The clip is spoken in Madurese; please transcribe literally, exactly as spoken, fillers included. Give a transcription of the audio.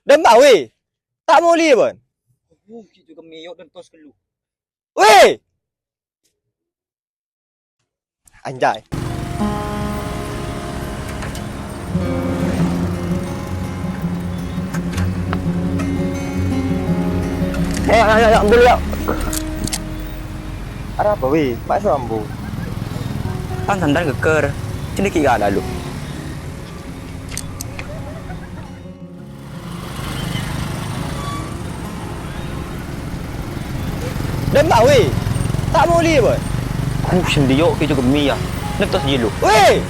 Dâmma, wè. Ta' molè, bân. Uh, ghi' jhughân mèyo' dântos ghâllu. Wè! Anjay. Eh, ayo, ayo, ambil, yuk. Arapa, wè? Mak Sambu. Kan sandal geger. Sini ki ka lalu. Dâmma, wè. Ta' molè, bân. Huh, sèndiyâ' kèju kemmè, yâ. Nètos jiyâ lu. Wè!